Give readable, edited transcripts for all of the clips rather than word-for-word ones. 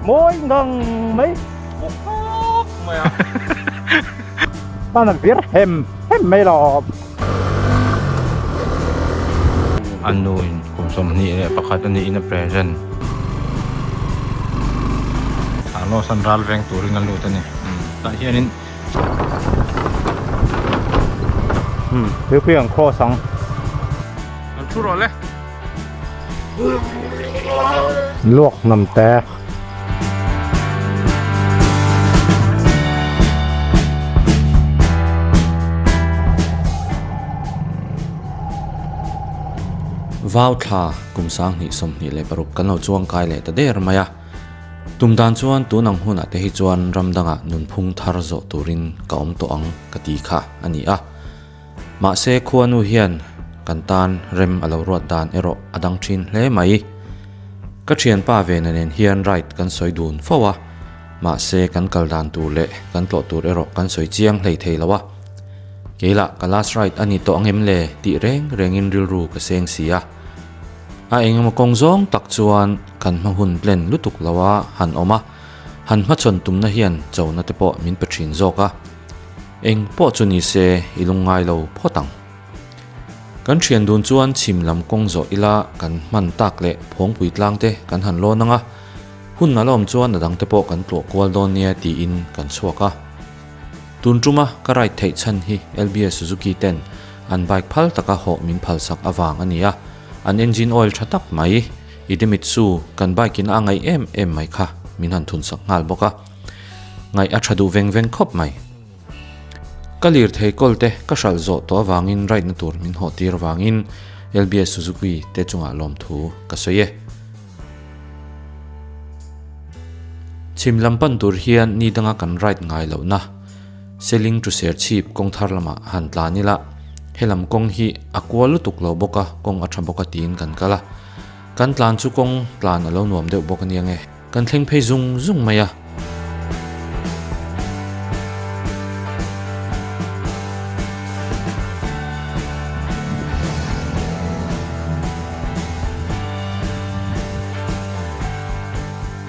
Mawi ngang mai. Buk khawp mai a. Tan a vir hem hem mai lo. A nu in kum 21 a niin a present. Carlos an ral veng turin a lut a ni. Tah hianin. Umm tuipui an cross ang. An thu rawh le. Luak hnam te. Vau thla kum 2026 kan lo chuang kai leh ta der mai a. Tum dan chuan tun ang hunah te hi chuan ram dangah nunphung thar zawh turin ka awm tawh ang ka ti kha a ni a. Mahse khuanu hian kan tan rem a lo ruat dan erawh a dang thin hle mai. Ka thianpa vena nen hian ride kan sawi dun fo a, mahse kan kal dan tur leh kan tlawh tur erawh kan sawi chiang hlei thei lo a. Keilah ka last ride a ni tawh angem le tih reng rengin rilru ka seng si a. A engemaw kawng zawng tak chuan kan hma hun plan lutuk lo a han awm a, han hmachhawn tumna hian chona te pawh min pe thin zawk a. Eng pawh chu ni se i lungngai lo phawt ang. Kan thian dun chuan chhim lam kawng zawh ila kan hman tak leh phawngpui tlang te kan han lawn ang a, hun a la awm chuan a dang te pawh kan tluah kual dawn nia tiin kan chhuak a. Tun tuma ka ride theih chhan hi LBS Suzuki ten an bike phal taka hawh min phalsak avang a ni a, an engine oil tha tak mai Idemitsu kan bike in a ngaih em em mai kha min han thunsak nghal bawk a. Ngaih a tha duh veng veng khawp mai. Ka lirthei kawl te ka hralh zawh tawh avangin ride na tur min hawh tir avangin LBS Suzuki te chungah lawmthu ka sawi e. Chhim lam pan tur hian ni danga kan ride ngai lohna Seling to Serchhip kawng thar lamah han tlan ila helam kawng hi a kual lutuk lo bawk a, kawng a tha bawk a tiin kan kal a. Kan tlan chu kawng tlan a lo nuam deuh bawk ania nge. Kan thleng phei zung zung mai a.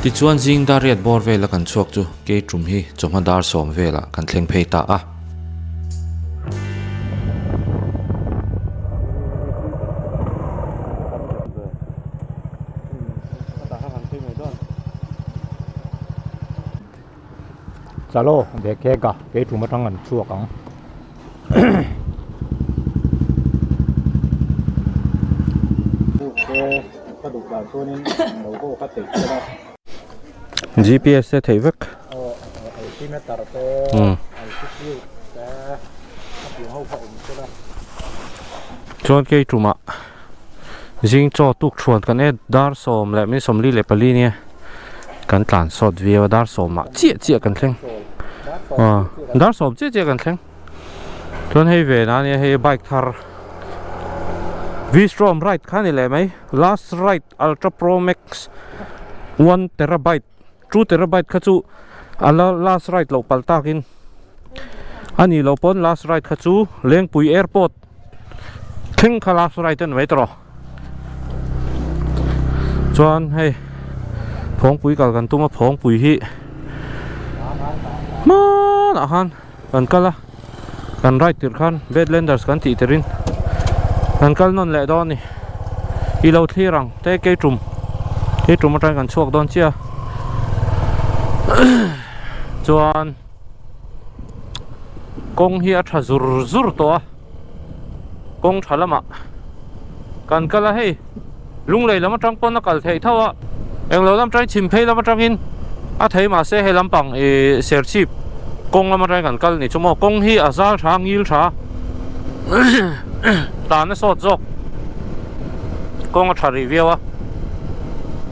Tichuan zing dar riat bawr vela kan chhuak chu kei tum hi chawhma dar sawm velah kan thleng phei ta a. Chalo Bekega kei tum atang an chhuak ang. GPS te theih vek. Chuan kei tumah Zing chaw tuk thuan kan e dar 10:44 nia kan tlan sawt viau a dar sawmah chiah chiah kan thleng aw dar sawm chiah chiah kan thleng chuan hei ve na ania hei bike thar V-Strom ride kha ni leh mai last ride ultra pro max one terabyte two terabyte kha chu a la last ride loh palh takin a nih loh pawn last ride kha chu Lengpui airport thleng kha last ride a ni mai tawh chuan hei phawngpui kal kan tum a phawngpui hi hmanah khan kan kal a kan ride tirh khan Badlanders kan tih tirhin kan kal nawn leh dawn a ni i lo thlir ang te kei tum kei tum atangin kan chhuak dawn chiah a chuan kawng hi a tha zur zur tawh a kawng tha lamah kan kal a hei lunglei lam atang pawn a kal theih tho a englo lam atangin chhim phei lam atangin a thei mahse he lampang ih serchhip kawng lam atangin kan kal a ni chu maw kawng hi a zal tha a ngil tha tan a sawt zawk kawng a tha rih viau a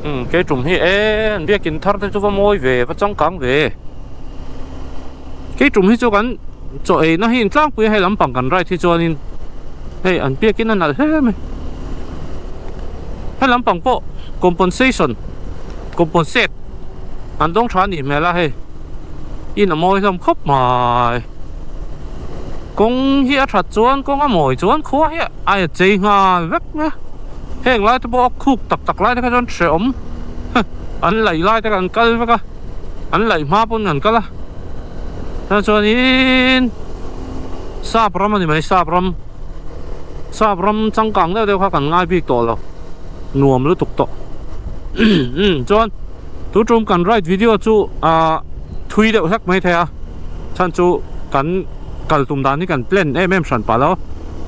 umm kei tum hi e an biakin thar te chu va mawi ve va changkang ve. Kei tum hi chu kan chaw ei na hi in tlangpui a hei lampang kan ride hi chuanin hei an biakin a nalh hle mai hei lampang pawh compensation compensate an dawng tha a nih hmel a hei in a mawi hlawm khawp mai kawng hi a that chuan kawng a mawi chuan khua hi a chei nghal vek mai a heng lai te pawh a khuk tak tak lai te kha chuan hrehawm. An laih lai te kan kal vek a, an laih hma pawn kan kal a. Chuan chuanin sap ram a ni mai, sap ram, sap ram changkang deuh deuh kha kan ngai bik tawh lo, nuam lutuk tawh. Chuan tu tum kan ride video chu ah thui deuh hlek mai thei a, chhan chu kan kal tum dan hi kan plan em em hran pah lo.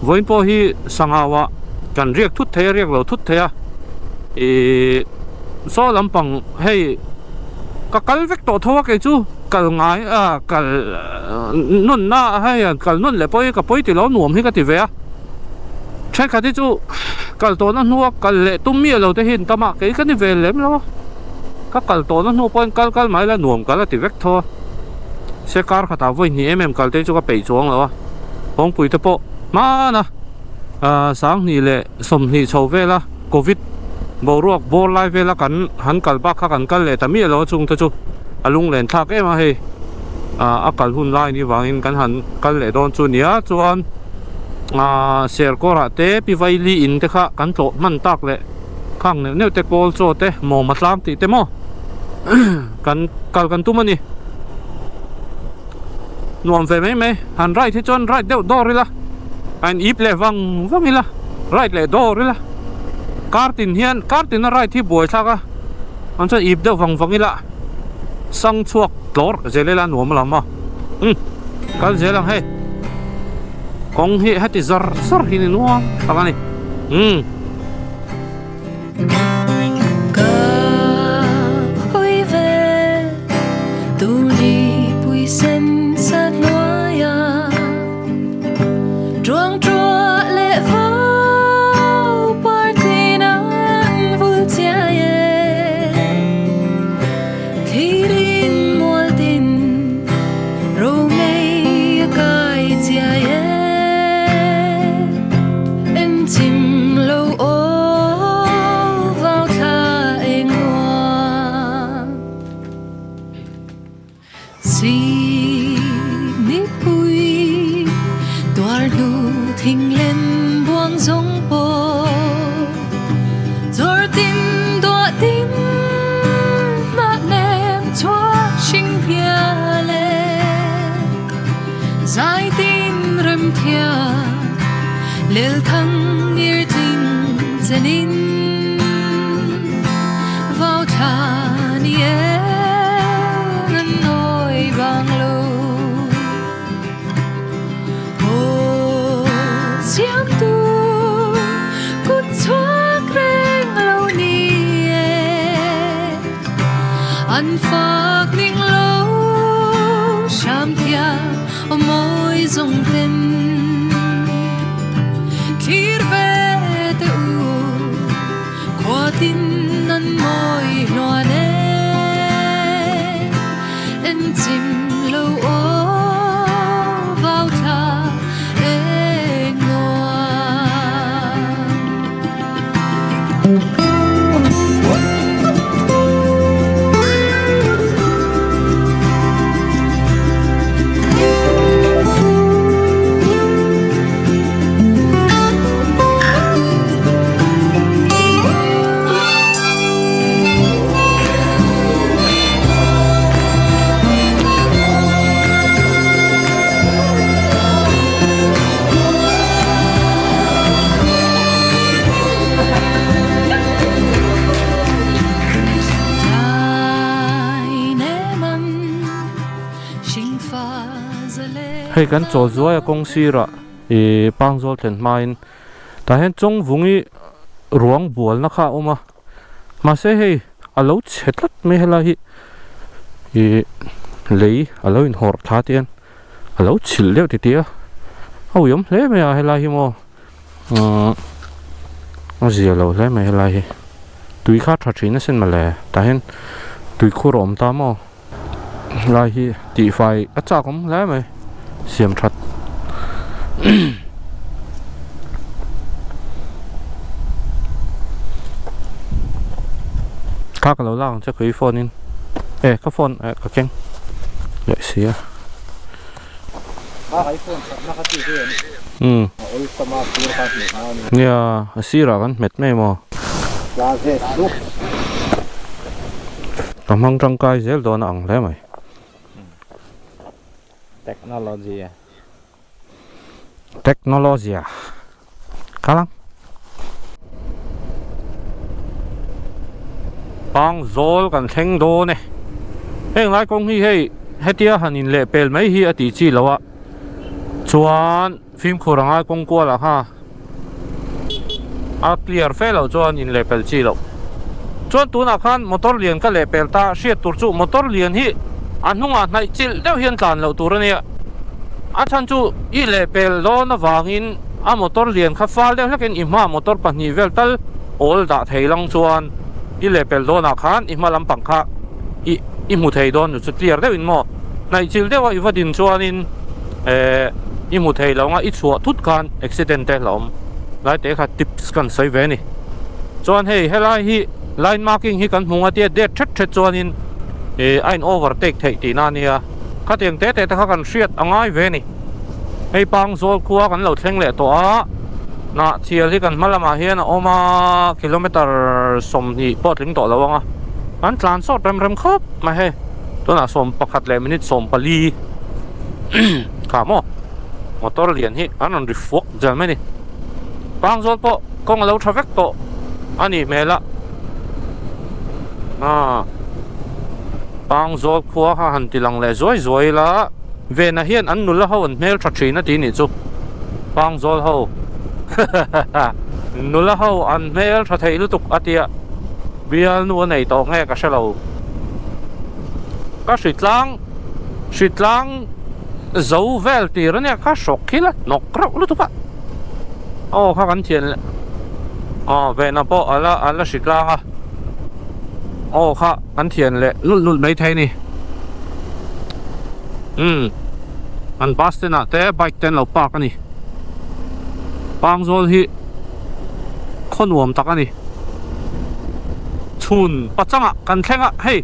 Vawiin pawh hi sangau ah kan riak thut thei a, riak lo thut thei a, ih saw lampang hei ka kal vek tawh tho a kei chu kal ngai ah kal nawn na hei kal nawn leh pawh hi ka pawi ti lo nuam hi ka ti ve a thenkhat hi chu kal tawh na hnua kal leh tum miah lo te hi an tam a kei ka ni ve lem lo a ka kal tawh na hnu pawhin kal kal mai la nuam ka la ti vek tho a se kar khatah vawi hnih em em kal te chu ka peih chuang lo a kawngpui te pawh hmana ah sanghnih leh 20 chho vela covid boruak bawr lai vela kan han kal bak kha kan kal leh ta miah lo a chungte chu a lunglen thlak em a hei ah a kal hun lai ni vangin kan han kal leh dawn chu nia chuan ah serkawrah te pi vaili in te kha kan tlawh hman tak leh khang neuh neuh te kawl chaw te mawm a tlang tih te maw kan kal kan tum a ni nuam ve mai mai han ride hi chuan ride deuh dawr ila a in ip leh vang vang ila ride leh dawr ila kar tin hian kar tin a ride hi buai thlak a an chuan ip deuh vang vang ila sang chhuak tlawr zel ila nuam lam a umm kal zel ang hei kawng hi heti zar zar hi ni nuam tak a ni umm. Hei kan chaw zuai a kawng sirah ih pangzawl thlen hmain tah hian chawngvungi ruang bualna kha a awm a mahse hei a lo chhe tlat mai helai hi ih lei a lo inhawrh thla te hian a lo chhilh deuh titih a a uiawm hle mai a helai hi maw umm a zia lo hle mai helai hi tui kha tha thin asin mawle tah hian tui khur a awm ta maw helai hi tihfai a chak awm hle mai siam that kha ka lo lak ang che kei phone in e ka phone eh ka keng leh si a. Nia a sirah kan hmet mai maw. Ka hmang tangkai zel dawn a ang hle mai. Technology a. Technology a. Kal ang. Pang zawl kan thleng dawn e. Heng lai kawng hi hei hetia han in leh pel mai hi a tih chi lo a. Chuan fimkhur a ngai kawng kual ah kha a clear fe lo chuan in leh pel chi loh. Chuan tunah khan motor lian ka leh pel ta hriat tur chu motor lian hi a hnungah hnaih chilh deuh hian tlan loh tur a nia. A chhan chu i leh pel dawn avangin a motor lian kha fal deuh hlekin i hma motor pahnih vel tal awl dah thei lang chuan i leh pel dawnah khan i hma lampang kha i i hmu thei dawn nu chu clear deuhin maw hnaih chilh deuha i va din chuanin eh i hmu thei lo anga i chhuah thut khan accident te hlauhawm lai te kha tips kan sawi ve a ni chuan hei helai hi line marking hi kan hmu nga tia det thet thet chuanin eh a in overtake theih tihna a nia khatiang te te te kha kan hriat a ngai ve a ni hei pang zawl khua kan lo thleng leh tawh a hnah thial hi kan hma lamah hian a awm a kilometer 20 pawh a tling tawh lo ang a an tlan sawt rem rem khawp mai hei tunah 11 leh minute 14 kha maw motor lian hi an rawn ri fuak zel mai a ni pang zawl pawh kawng a lo tha vek tawh a nih hmel a aaa pang zawl khua kha han ti lang leh zuai zuai ila. Vena hian an nula ho an hmel tha thin a ti nih chu Pangzawl ho nula ho an hmel tha thei lutuk a tia bialnu a nei tawh nge ka hre lo ka hritlang hritlang zo vel tir ania kha hrawk khi la hnawk reuh lutuk a aw kha kan thian leh aw Vena pawh ala ala hritlang a aw kha kan thian leh lulh lulh mai thei a ni. Umm an bus stand ah te bike te an lo park a ni Pangzawl hi khaw nuam tak a ni chhun pachang ah kan thleng a hei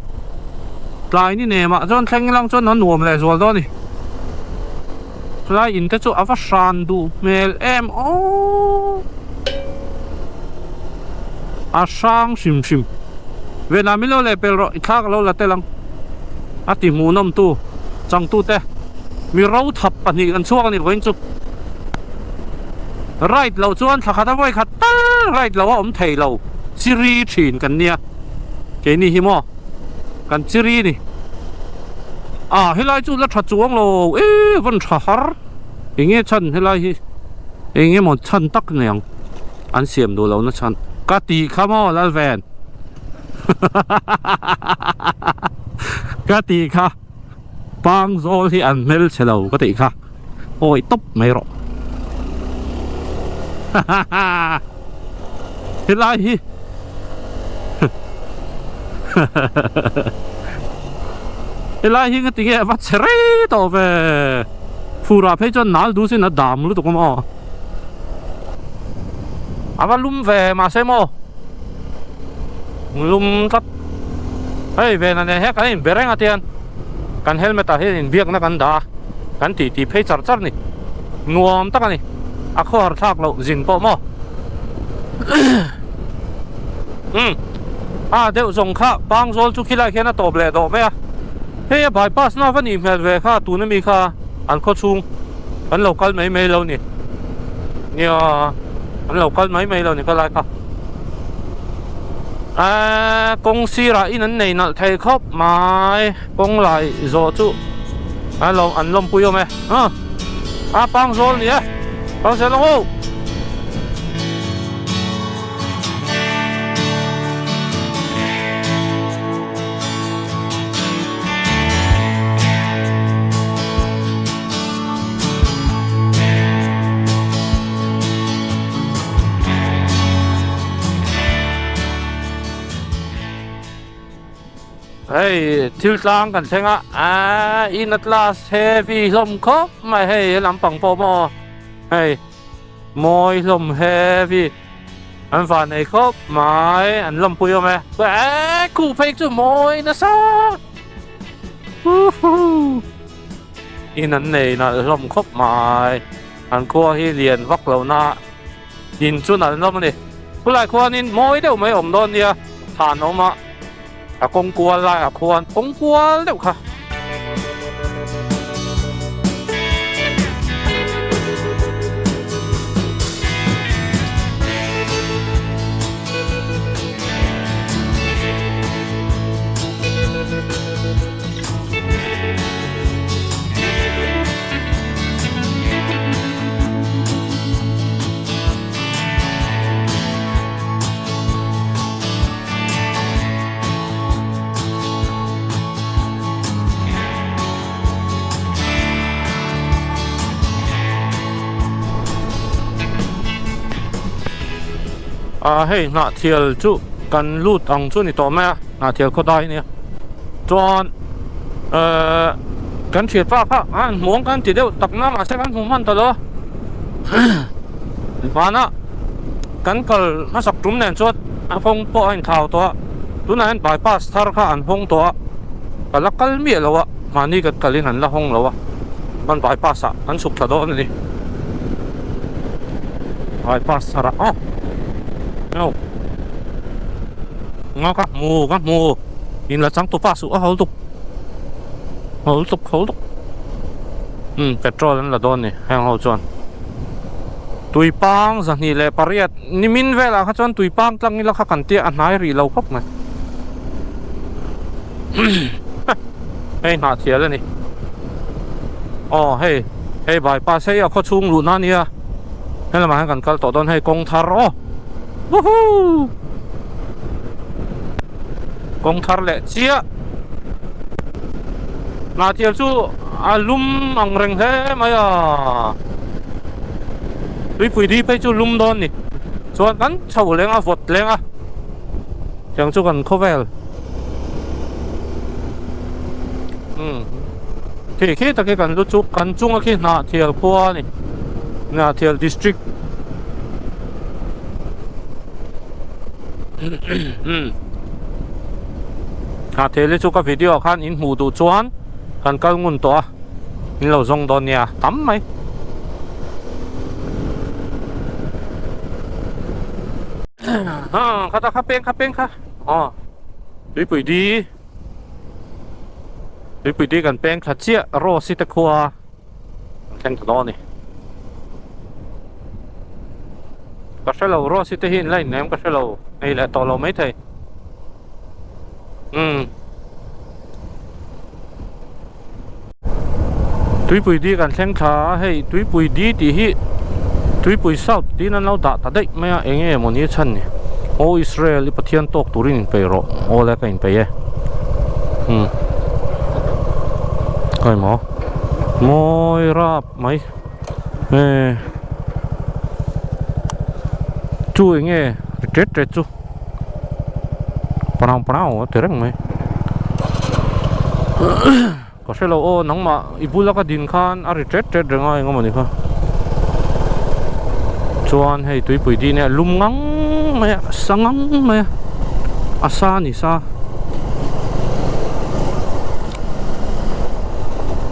tlai ni nem ah chuan thleng ilang chuan a nuam leh zual dawn a ni chulai in te chu a va hran duh hmel em aww a hrang hrim hrim Vietnam in lo leh pel rawh i thla ka lo la tel ang a ti hmuhnawm tu changtu te mi ro thap pahnih kan chhuak a ni vawiin chu ride loh chuan thla khat a vawi khat tal ride loh a awm thei lo chiri thin kan nia keini hi maw kan chiri ni a helai chu la tha chuang lo e vawn tha har enge chhan helai hi eng emaw chhan tak nei ang an siam duh lohna chhan ka tih kha maw Lalven ka tih kha Pangzawl hi an hmelchhe lo ka tih kha awi tawp mai rawh helai hi helai hi nga tinge a va chhe rei tawh ve furah phei chuan nal duh sin a dam lutuk a maw a va lum ve mahse maw lum tlat hei vena nen hian kan inbe reng a tian kan helmet ah hian inbiakna kan dah a kan tih tih phei char char a ni nuam tak a ni a khawhar thlak loh zin pawh maw umm a deuh zawng kha pangzawl chu khilai khian a tawp leh dawh mai a hei a bypass na va nih hmel ve kha tuna mi kha an khaw chhung an lo kal mai mai lo ni nia an lo kal mai mai lo ni kha lai kha aaa kawng sirah in an nei nalh thei khawp mai kawng lai zawh chu an lo an lawmpui awm e a a pangzawl ni e pangzawl ang u. Hei thil tlang kan thleng a aaa in atlas heavy hlawm khawp mai hei he lampang pawh maw hei mawi hlawm heavy an van ei khawp mai an lawmpui awm e eee khuh phei chu mawi nasa huhuu in an nei nalh hlawm khawp mai an khua hi lian vak lo na in chu nalh hlawm a ni khulai khuanin mawi deuh mai a awm dawn nia thlan a awm a. A kawng kual laiah khuan kawng kual deuh kha. A hei Hnahthial chu kan lut ang chu a ni tawh mai a Hnahthial khaw dai ania chuan ehh kan thianpa kha a han hmuh ang khan ti deuh tak na mahse kan hmu hman ta lo a vanah kan kal hmasak tum nen chuan a kawng pawh a inthlau tawh a tunah hian bypass thar kha an hawng tawh a ka la kal miah lo a mahni kan kalin an la hawng lo a chuan bypass ah an chhuk thla dawn a ni bypass thar ah aw no nga ka hmu ka hmu in la chang tupa suh a ho tuk ho tuk ho tuk umm petrol an la dawn a ni heng ho chuan. Tuipang 28 nimin velah kha chuan tuipang tlang ila kha kan tia a hnai rih lo khawp mai. Hei hnah thial a ni. Aw hei hei bypass hei a khaw chhung luhna a nia. He lamah hian kan kal tawh dawn hei kawng thar aw. Woohoo! Kawng thar leh chiah. Hnah thial chu a lum ang reng hle mai a. Tuipui di phei chu lum dawn ni. Chuan kan chho leng a vawt leng a. Tiang chu kan khawvel. Umm. Khi khi tak hi kan lu chu kan chunga khi hnah thial khua a ni. Hnah thial district. Umm. Hnah thial hi chu ka video ah khan in hmuh duh chuan kan kal ngun tawh a. In lo zawng dawn nia tam mai. Ha kha ta kha peng kha peng kha aw tuipui di tuipui di kan peng thla chiah rose te khua an thleng ta dawn a ni ka hrelo rose te hi in la in nem ka hrelo nei leh tawh lo maithei umm. Tuipui di kan thleng thla a hei tuipui di tih hi tuipui south tiin an lo dah ta daih mai a eng nge mawni a chhan ni aw Israel i Pathian tawk turin in peih rawh aw le ka in peih e umm kai maw mawi rap mai e chu eng nge ri tet tet chu. Parang parang a ti reng mai ka hre lo aw nangmah i bula ka din khan a ri tet tet reng a eng emawni kha chuan hei tuipui din hi a lum ngang mai a sa ngang mai a a sa a ni sa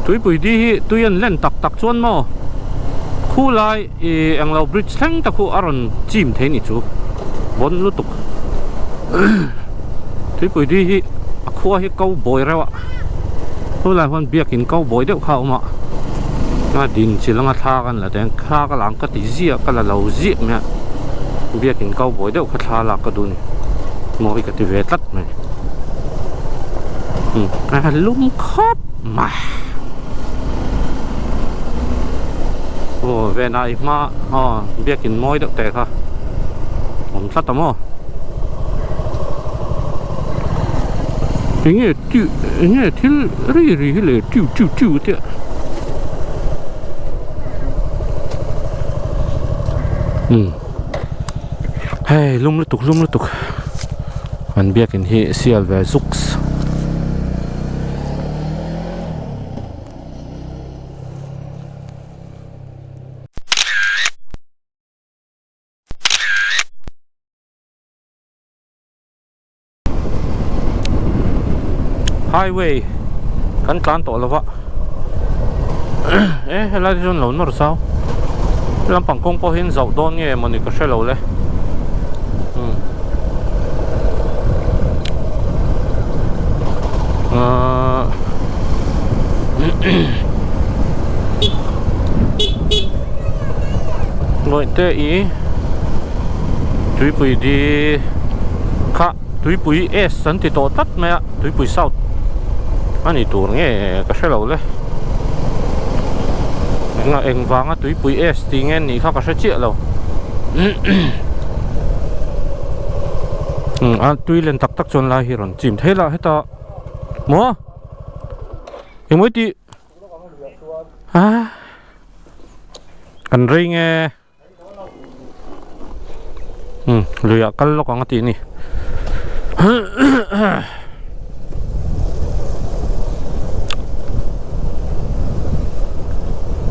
tuipui di hi tui an len tak tak chuan maw khulai. Ih englo bridge thleng tak khu a rawn chim thei ni chu bawn lutuk tuipui di hi a khua hi ko bawi reuh a chulai huan biakin ko bawi deuh kha a awm a a din chilh anga thla kan la teng thla ka la ang ka ti ziah ka la lo ziah mai a biakin ko bawi deuh kha thla lak ka duh a ni mawi ka ti ve tlat mai a lum khawp mai. Aw venah i hma aw biakin mawi deuh teh kha awm tlat a maw enge tih enge thil ri ri hi le tiu tiu tiu te umm hei lum lutuk lum lutuk an biakin hi sial ve zuks. Highway kan tlan tawh lova e helai te chuan lo nawr zau lampang kawng pawh hian zauh dawn nge mawni ka hre lo le. Ahh Bawihte i tuipui di kha tuipui S an ti tawh tlat mai a tuipui south a ni tur nge ka hre lo le eng eng vanga tuipui S tih nge nih kha ka hre chiah lo a tui len tak tak chuan lai hi rawn chim thei la heta maw engmaw tih kan rei nge umm luiah kal lawk ang a tih a ni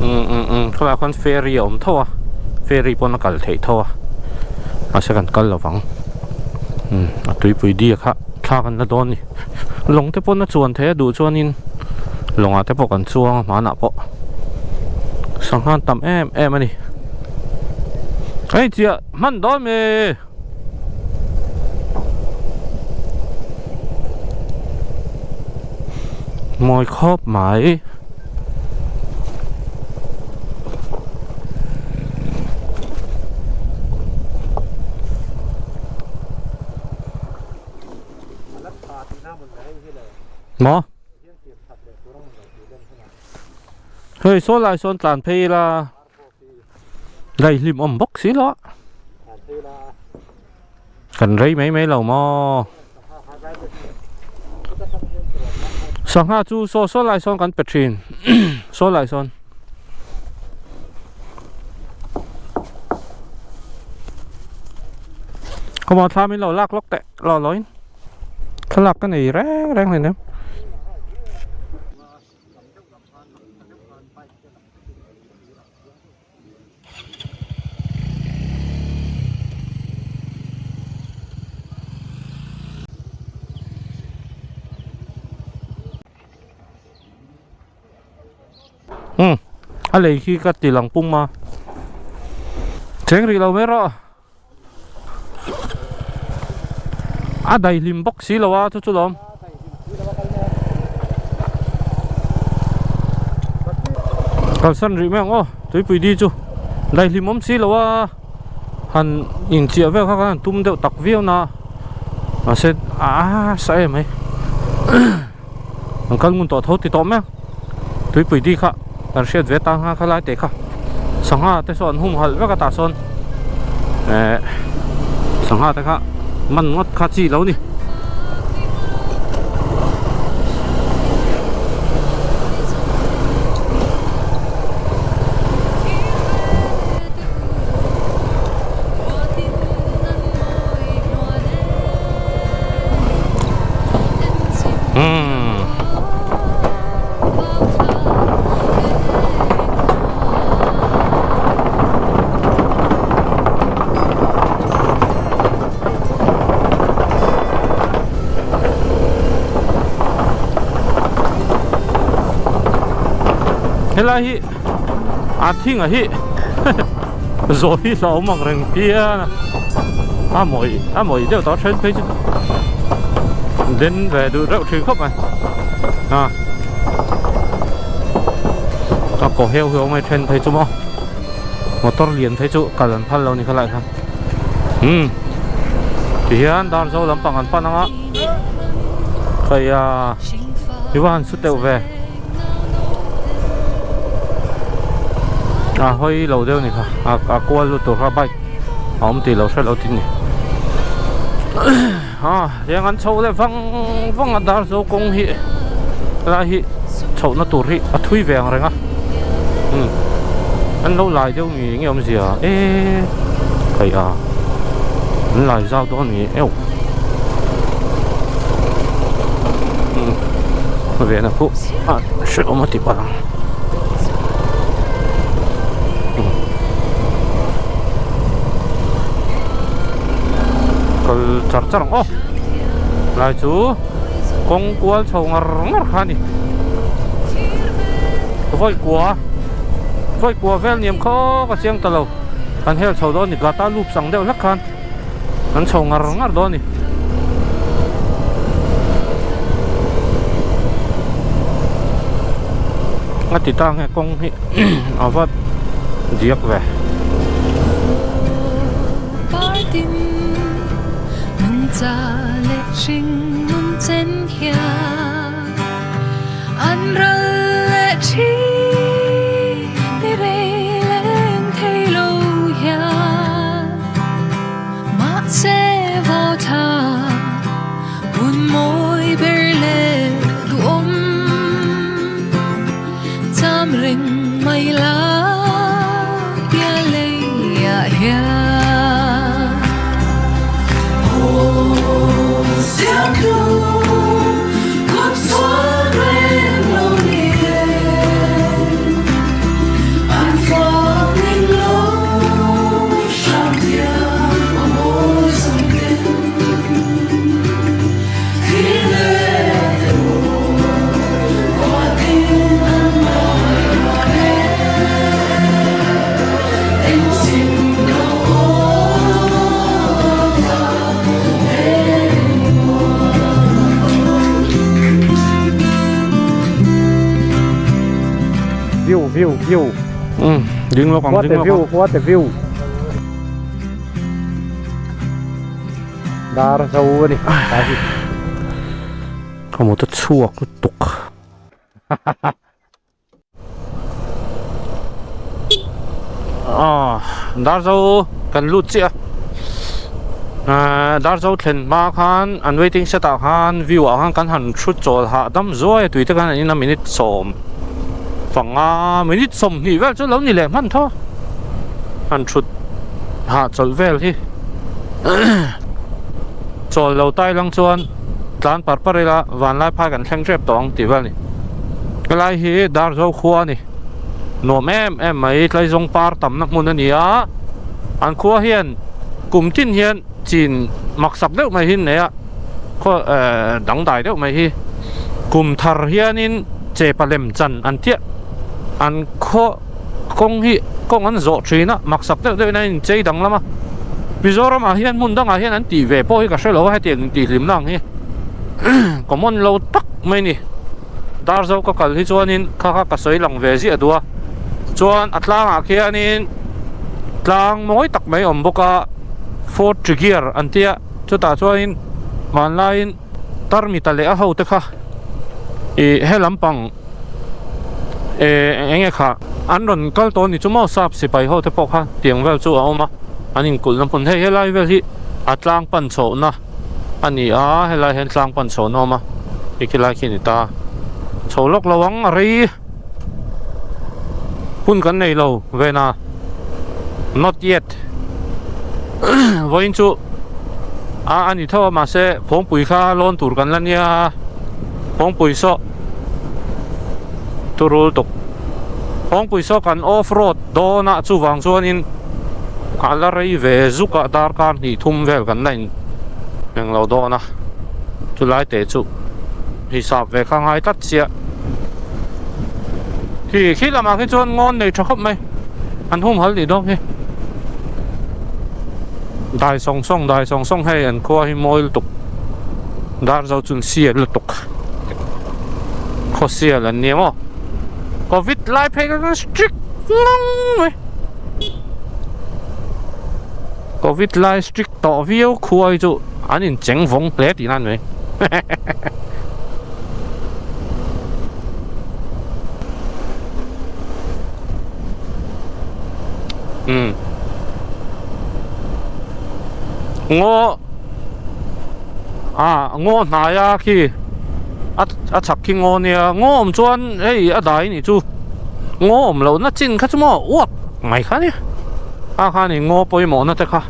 umm umm umm khawlaiah khuan ferry a awm tho a ferry pawn a kal theih tho a mahse kan kal lo vang umm a tuipui diak kha thla kan la dawn a ni lawng te pawn a chuan theih a duh chuanin lawngah te pawh kan chuang a hmanah pawh sangha an tam em em a ni hei chiah hman dawn mi. Mawi khawp mai. Maw? Hei saw lai sawn tlan phei ila daihlim awm bawk si lo a kan rei mai mai lo maw sangha chu saw saw lai sawn kan pe thin saw lai sawn. Khawmaw thla min lo lak lawk teh lo loin thlalak ka nei reng reng hleinem. Umm a lei khi ka ti lang pum a cheng rih lo mai rawh a daihlim bawk si lo a chu chu lawm. Kalsan rih mai ang aw tuipui di chu daihlim awm si lo a han inchiah vel kha khan han tum deuh tak viau na mahse a sa em mai an kal ngun tawh tho ti tawh mai a tuipui di kha kan hriat ve ta nghal kha lai te kha sangha te saw an hum halh vek a tah sawn eh sangha te kha man ngawt kha chi lo ni. Helai hi a thing a hi zawi hi hlauhawm ang reng phian a a mawi a mawi deuh tawh a then phei chu den ve duh reuh thin khawp mai a a kaw heu heu mai then phei chu maw motor lian phei chu kal an phal lo ni kha lai khan umm ti hian dar zo lampang an pan anga hei a i va han su teuh ve a hawi lo deuh ni kha a a kual lutuk kha bike a awm tih lo hre lo tin ni a tiang an chho leh vang vang a dar zo kawng hi helai hi chhohna tur hi a thui ve ang reng a umm an lo lai deuh ngei ngei awmzia e hei a an lai zau dawn ngei euh umm vehna pawh a hrehawm a ti palh ang kal char char ang aw lai chu kawng kual chho ngar ngar kha a ni vawi kua vawi kua vel niam khaw ka chiang ta lo kan hel chho dawn a ni gata loop sang deuh hlek khan an chho ngar ngar dawn a ni. A ti ta nge kawng hi a va diak ve. View view view um ding lawk ang What ding a lawk view ang what a view Dar zo a ni ta hi. Ka motor chhuak lutuk. Ah dar zo kan lut chiah a ah dar zo thlen hma khan an waiting shed ah khan view ah khan kan han thu chawl hahdam zuai a tui te khan an in a minute sawm panga minute sawmhnih vel chu lo ni leh hman tho han thut hahchawlh vel hi chawl lo tai lang chuan tlan par par ila vanlai phai kan thleng tep tawh ang tih vel a ni helai hi Darzo khua a ni nuam em em mai tlaizawng par tamna hmun a ni a an khua hian kum tin hian chin maksak deuh mai hi an nei a khaw ehh dangdai deuh mai hi kum thar hianin chepa lem chan an chiah an khaw kawng hi kawng an zawh thin a maksak deuh deuhin an inchei danglam a Mizoram ah hian hmun dangah hian an tih ve pawh hi ka hrelo a hetiang intih hlimna ang hi common lo tak mai a ni Darzo ka kal hi chuanin kha kha ka sawi lang ve ziah duh a chuan a tlangah khianin tlang mawi tak mai a awm bawk a Fort Tregear an tia chutah chuanin hmanlaiin tarmita leh a ho te kha ih he lampang eh eng nge kha an rawn kal tawh a ni chu maw sap sipai ho te pawh kha tiang vel chu a awm a an inkulhna hmun hei helai vel hi a tlang pan chhohna a ni a helai hian tlang pan chhohna a awm a hei khi lai khi a ni ta chho lawk lo ang a rei hun kan nei lo vena not yet vawiin chu a a ni tho a mahse phawngpui kha lawn tur kan la nia phawngpui saw turul tuk phawngpui saw kan off road dawn a chuvang chuanin a la rei ve zuk a darkar hnih thum vel kan la in englo dawn a chulai te chu hisap ve kha ngai tlat chiah khi khi lamah khi chuan ngawn nei tha khawp mai an humhal nih dawn hi dai sawng sawng dai sawng sawng hei an khua hi mawi lutuk dar zo chu an sial lutuk khawsial an nia maw covid lai phei kha chuan strict ngang mai covid lai strict tawh viau khua hi chu an incheng vawng hle tihna a ni mai umm ngaw ah ngaw hnai a khi a a chhak khi ngaw nia ngaw awm chuan hei a dai nih chu ngaw awm loh na chin kha chu maw uak mai kha nia a kha ni ngaw pawimawh na te kha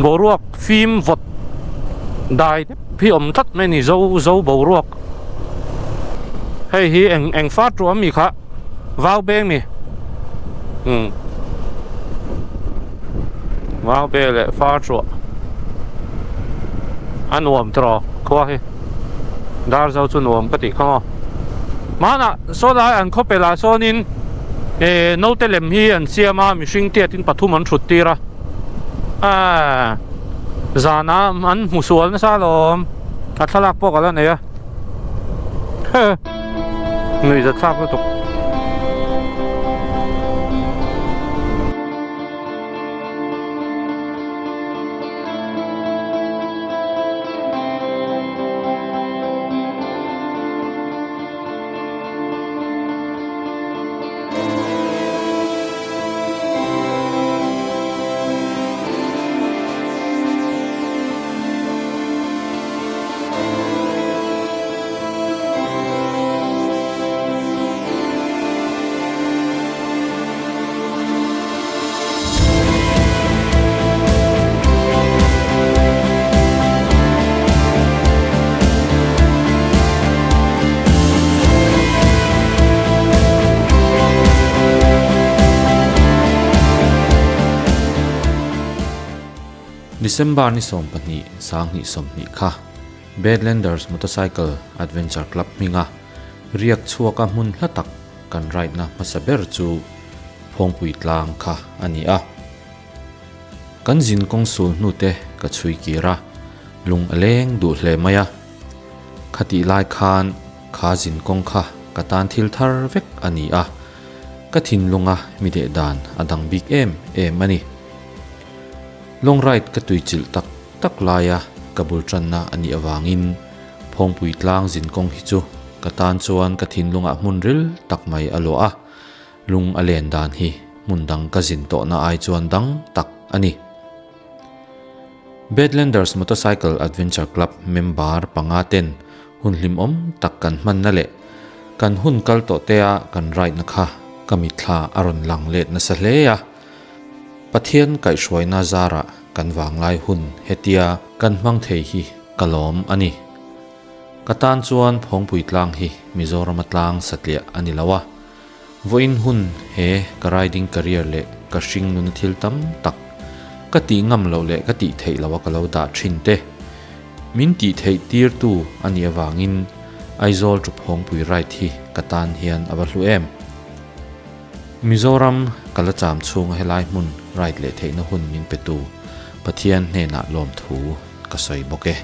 boruak fim vawt dai te hi awm tlat mai a ni zo zo boruak hei hi eng eng far tu ami kha vau beng ni umm vau beng leh far chhuah a nuam tawh khua hi dar zo chu nuam ka tih kha maw hmanah saw lai an khaw pelh ah sawnin eh naute lem hi an siam a mihring tiatin pathum an thut tir a ah zanah an hmu sual nasa alawm a thlalak pawh ka la nei a. Nuih za thlak lutuk. December ni 20 2020 kha Badlanders Motorcycle Adventure Club hminga riak chhuaka hmun hla tak kan ride na hmasa ber chu Phawngpui tlang kha a ni a. Kan zin kawng sul hnu te ka chhui kir a, lung a leng duh hle mai a. Khatih lai khan kha zin kawng kha ka tan thil thar vek a ni a, ka thinlunga mi deh dan a dang bik em em a ni. Long ride ka tuichilh tak tak laia ka bul tanna a nih avangin Phawngpui tlang zin kawng hi chu ka tan chuan ka thinlungah hmun ril tak mai a luah a, lung a len dan hi hmun dang ka zin tawhna ai chuan dang tak a ni. Badlanders Motorcycle Adventure Club member panga ten hun hlimawm tak kan hmanna leh kan hun kal tawh tea kan ride na kha ka mitthla a rawn lang let nasa hle a. Pathian kaihhruaina zarah kan vanglai hun hetia kan hmang thei hi ka lawm a ni. Ka tan chuan Phawngpui tlang hi Mizorama tlang satliah a ni lo a. Vawiin hun he ka riding career leh ka hring nuna thil tam tak ka tih ngam loh leh ka tih theih loh a ka lo dah thin te min tih theih tir tu a nih avangin Aizawl to Phawngpui ride hi ka tan hian a va hlu em. Mizoram ka la cham chhunga helai hmun ride leh theihna hun min pe tu Pathian hnenah lawmthu ka sawi bawk e.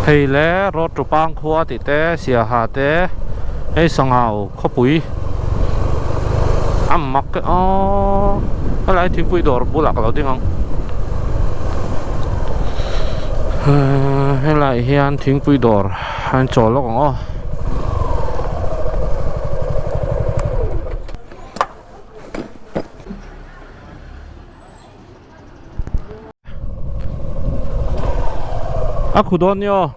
Hei le road to Pangkhua tih te Siaha te hei Sangau khawpui a mak e aw helai thingpui dawr bulah ka lo ding ang helai hian thingpui dawr a in chawl lawk ang aw. A khu dawn ni aw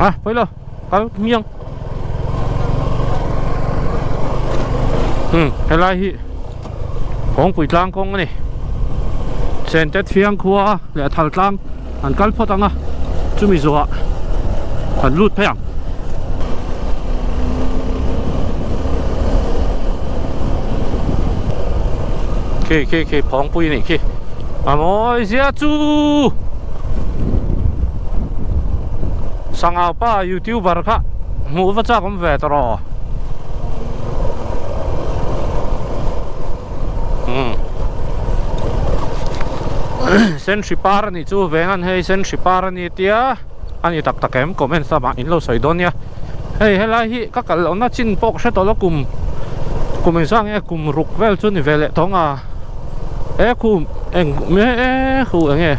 a pawi lo kal miang helai hi kawngpui tlang kawng a ni chente thiang khua leh thal tlang an kal phawt ang a chumi zawhah an lut phei ang. Khi khi khi phawngpui a nih khi a mawi zia chu Sangau pa youtuber kha hmuh va chak awm ve ta rawh. Senhri par a nih chu veng an hei senhri par a ni tia a ni tak tak em comment lamah in lo sawi dawn nia hei helai hi ka kal lohna chin pawh ka hre tawh lo kum kum engzah nge kum ruk vel chu ni ve leh tawng a he khum eng e khu eng nge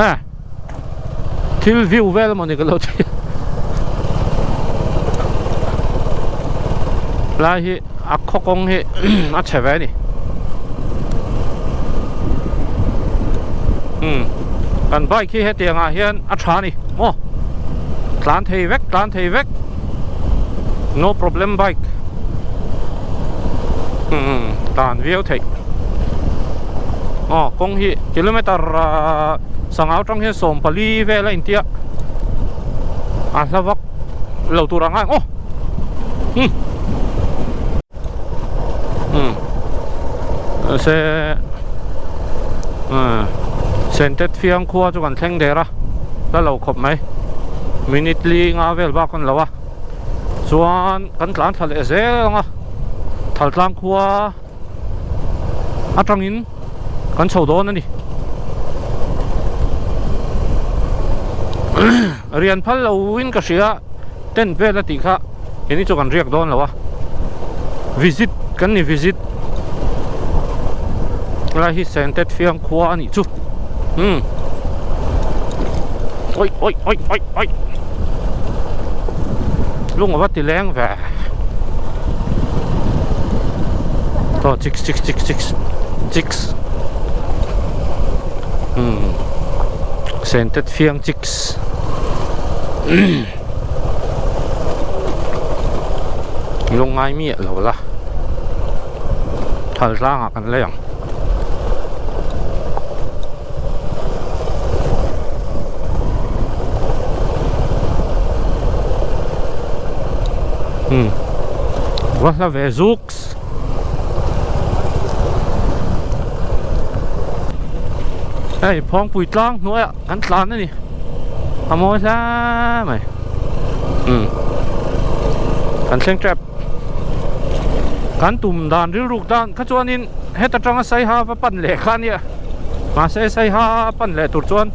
e thil view vel emaw ni ka lo ti lai hi a khaw kawng hi a chhe ve a ni umm kan bike hi hetiang ah hian a tha a ni maw tlan thei vek tlan thei vek no problem bike umm tlan viau theih aw kawng hi kilometer ah sangau atang hian 14 vel a intia a hla vak lo tur ang a aw umm umm se umm sentet fiang khua chu kan thleng der a la lo khawp mai minute li nga vel bak a ni lo a chuan kan tlan thla leh zel ang a thaltlang khua atangin kan chho dawn a ni rian phal lo in ka hria tent vel a tih kha keini chu kan riak dawn lo a visit kan ni visit. Helai hi Sentet fiang khua a nih chu umm oi oi oi oi oi lung ava ti leng ve aw chicks chicks chicks chicks chicks umm Sentet fiang chicks lung ngai miah lo la thal tlangah kan lei ang. Hmm va hla ve zuks hei phawngpui tlang hnuaiah kan tlan a ni a mawi hle mai umm kan thleng tep kan tum dan rilruk dan kha chuanin heta tanga saiha va pan leh kha ania mahse saiha pan leh tur chuan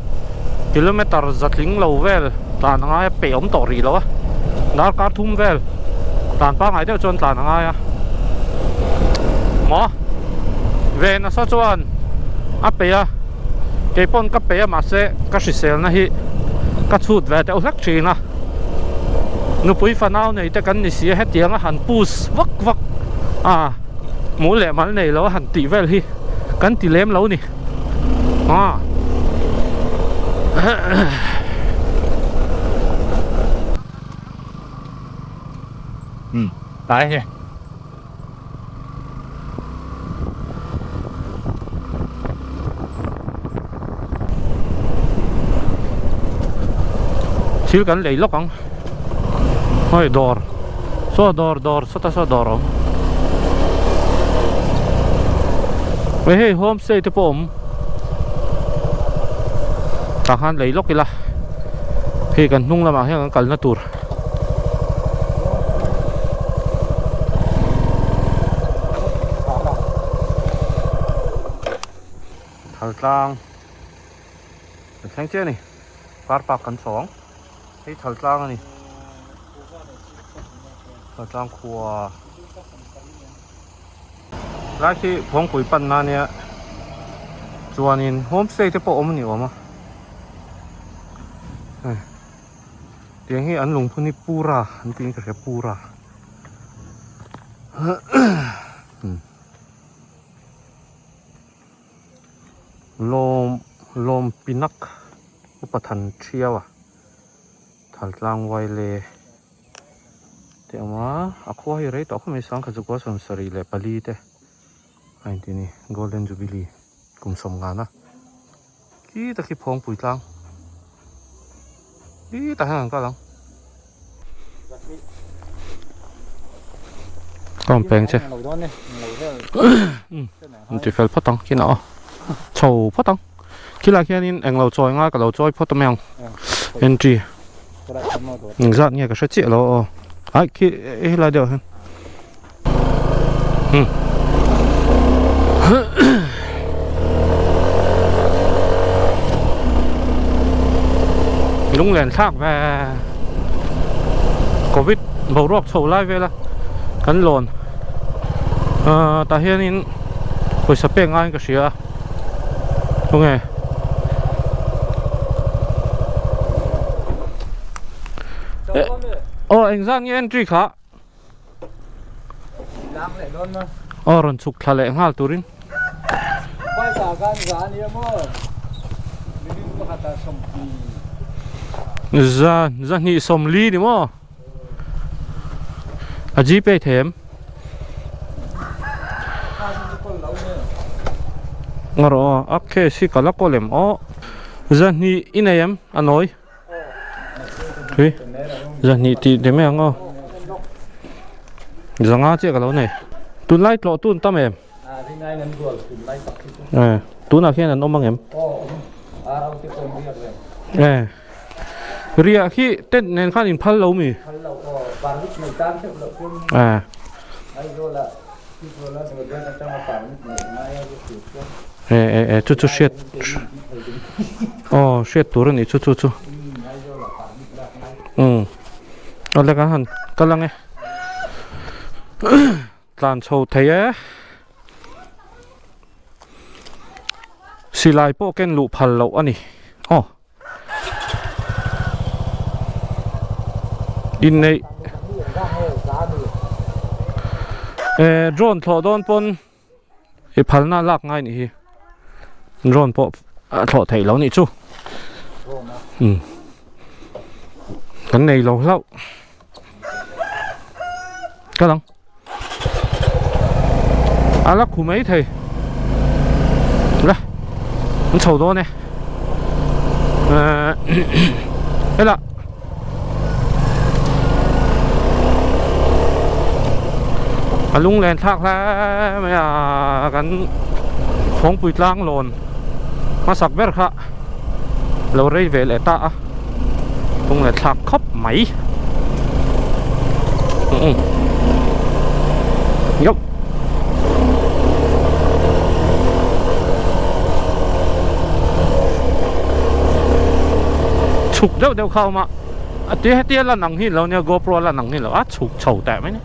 kilometer zatling lo vel tlan a ngai a peh awm tawh rih lo a darkar thum vel tlan pangngai deuh chuan tlan a ngai a maw ve nasa chuan a peih a. Kei pawn ka pe a mahse ka hriselna hi ka chhut ve deuh hlek thin a, nupui fanau nei te kan ni si a hetiang a han push vak vak a mu leh mal nei lo a han tih vel hi kan ti lem lo ni a. Umm tlai hi. Thil kan lei lawk ang hei dawr saw dawr dawr sawta saw dawr a awm hei hei homestay te pawh a awm tah khan lei lawk ila hei kan hnung lamah hian kan kalna tur. Thal tlang kan thleng chiah a ni car park kan chho ang hei thal tlang a ni thal tlang khua lai khi phawngpui panna ania chuanin homestay te pawh awm a ni awm a hei. Tiang hi an lungphun hi pura an tiin ka hria pura lawm lawm pinak upa than thiau a thaltlang waile te awm a a khua hi rei tawh khawp mai sangkhat zakua sawm sarih leh pali te a inti a ni golden jubilee kum sawmngana. Khi tak hi phawngpui tlang khi tah hian an kal ang ka rawn peng che an ti fel phawt ang kinah aw chho phawt ang khilai khianin englo chawi ngai ka lo chawi phawt a mai ang entry engzat nge ka hre chiah lo aw ai khi helai deuh ah hian. Lunglen thlak ve covid boruak chho lai vel a kan lawn ahh tah hianin pawisa pek ngaiin ka hria a khawnge aw engzat nge entry kha. Aw rawn chhuk thla leh nghal turin. Za zahnih sawmli ni maw? A gpay thei em? Ngaw rawh aw a cash hi ka la kawl em aw zahnih i nei em a nawi? Tui zahnih tih ti mai ang aw zanga chiah ka lo nei tunlai tlawh tun tam em eh tunah khian an awm ang em eh riah khi tent nen khan in phal lo mi eh Eh eh eh chu chu hriat aw hriat tur a nih chu chu chu umm awle kan han kal ang e tlan chho thei e. Silai pawh ken luh phal loh a ni. Aw. Inneih. Eh drone thlawh dawn pawn i phalna lak ngai nih hi. Drone pawh a thlawh theih lo nih chu. Um. Kan nei lo hlauh. Ka lang. A la khu mai thei. La. An chho dawn e. Eh hela. A lunglen thlak hle mai a kan Phawngpui tlang lawn hmasak ber kha lo rei ve leh ta a lunglen thlak khawp mai Yup. Chhuk deuh deuh kha a awm a a ti hetia lan ang hi lo nia GoPro a lan ang hi lo a chhuk chho teh mai ni.